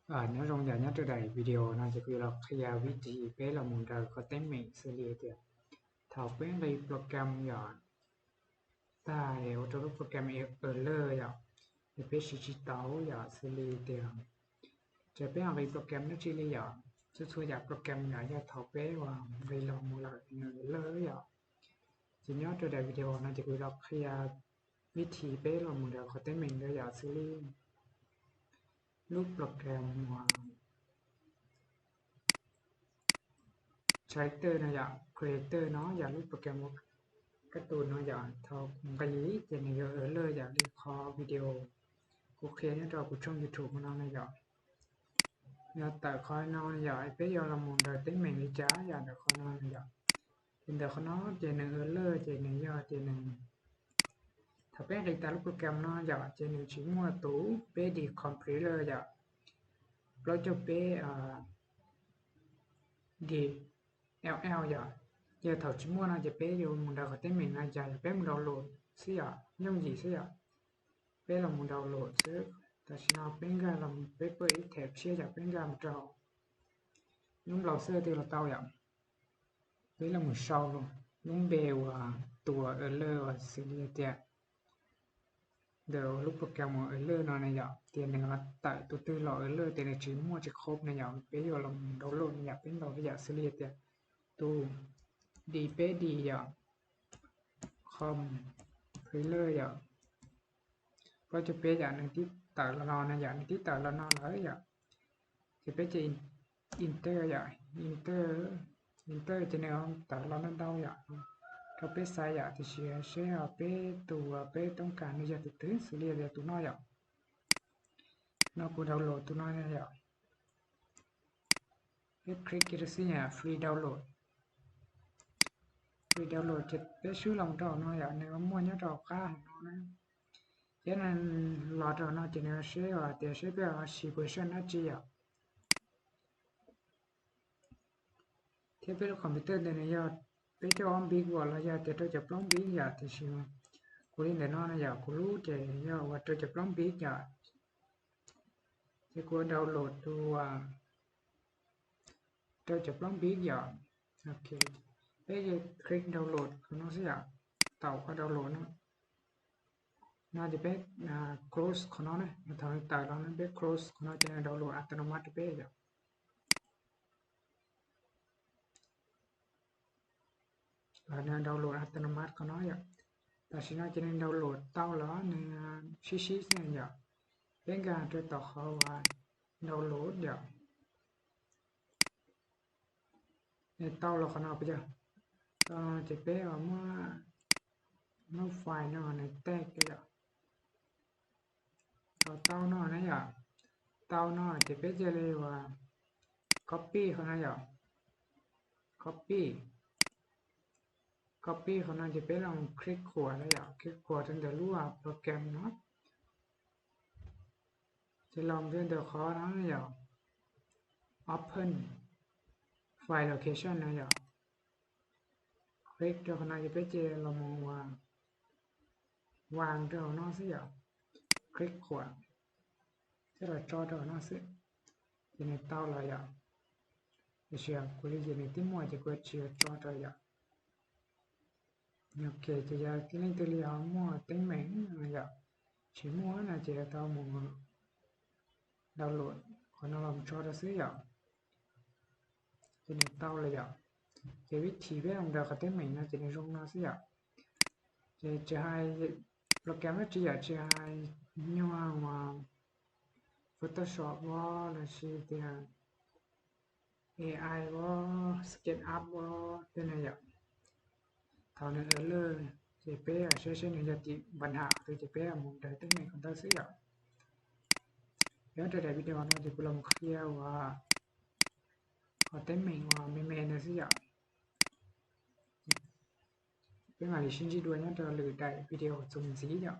Nyob zoo yom, nyob rau daim video no ces kuv yuav los qhia vib thib peb los mus nrog qhov teeb meem xws li tias thaum peb nqis program yom, tag ua rau lub program error yom, es peb siv tsis tau yom, xws li tias ces peb nqis program dab tsi li yom, txhua txhua yam program yom, yog thaum peb uas nqis los mus lawm nws error yom. Ces nyob rau daim video no ces kuv los qhia vib thib peb los mus nrog qhov teeb meem ntawd yom, xws li lub program uas Character no yom, creator no yog lub program ua kab tus no yom, thaum nqis ces nws yuav error yom, li qhov video kuv qhia nyob rau kuv tshooj YouTube no na yom. Yog tawm qhov no yom, peb yuav los mus nrog teeb meem li cas yom, ntawm qhov no yom. Ces ntawm qhov no ces nws error ces nws yog tias nws, thaum peb nqis tas lub program no yom, ces nws tsis muaj tus peb decompiler yom, plaub caug peb DLL yom. Yog thaum tsis muaj no ces peb yuav mus nrog qhov teeb meem no yog peb mus download xwb yom, yooj yim xwb yom. Peb los mus download xwb. Tam sim no peb nkag los, peb pawj ib them tshiab yom, peb nkag mus rau lub browser twg los tau yom. Peb los mus sau lub npe uas tus error uas xws li tias ntawm lub program uas error no na yom, tias nws tawm tus twg los error tias nws tsis muaj tsis khoob na yom, peb yuav los download na yom, peb ntaus li yom, xws li tias tus D peb D yom, compiler yom, plaub caug peb yom, nws tib tawm los no na yom, nws tib tawm los no lawm yom. Ces peb ces enter yom, enter, enter ces nws tawm los ntau ntau yom, rau peb xaiv yom, tiam sis seb peb tus peb toob kas nws yog tus twg, xws li yog tus no yom. No kuv download tus no yom. Peb click kiag rau xwb yom, free download. Free download ces peb swb los rau no yom, nws muaj nyob rau qab hauv no na. Thiab nws los rau no ces nws seb tias seb peb siv version dab tsi yom. Thiab peb lub computer ntawd nws yog peb caug ob npib los yog tias rau caum plaub npib yom, tiam sis kuv li ntawm no na yom, kuv lub ces yog uas rau caum plaub npib yom. Ces kuv download tus rau caum plaub npib yom. Ok, peb click download qhov no xwb yom, tau qhov download no. No ces peb close qhov no na, thaum nws tawm los no peb close qhov no ces nws download autonomous rau peb yom. Nws download autonomous qhov no yom. Tam sim no ces nws download tau los nws sib sib xwb yom. Peb nkag rau tom qhov uas download yom. Nws tau los qhov no puas yog? Tau no ces peb muab lub file no nws tag yom. Tau no na yom, tau no ces peb cia li uas copy qhov no yom, copy, copy qhov no ces peb los click khuam na yom, click khuam rau ntawm lub program no. Ces los rau ntawm qhov no yom, open file location no yom, click rau qhov no ces peb cia li los mus uas vang rau hauv no xwb yom, click khuam thiab los tso rau hauv no xwb. Ces nws tau los yom. Tiam sis kuv li ces nws twb muaj ces kuv tsis tso rau yom. Ok, ces yog leej twg li ho muaj teeb meem yom, tsis muaj no ces tau mus download qhov no los tso rau xwb yom. Ces nws tau lawm yom. Ces vib thib peb los nrog qhov teeb meem no ces nws zoo no xwb yom. Ces tsis hais program dab tsi yom, tsis hais nyuag uas Photoshop os lossis tias A I os, SketchUp os tej no yom. Thaum nws error ces peb seb seb nws yog tim npa ham twg ces peb mus nrog teeb meem qhov ntawd xwb yom. Nyob rau daim video no ces kuv los qhia uas qhov teeb meem uas me me ntawd xwb yom. Peb mam li sib ntsib dua nyob rau lwm daim video txuas ntxiv yom.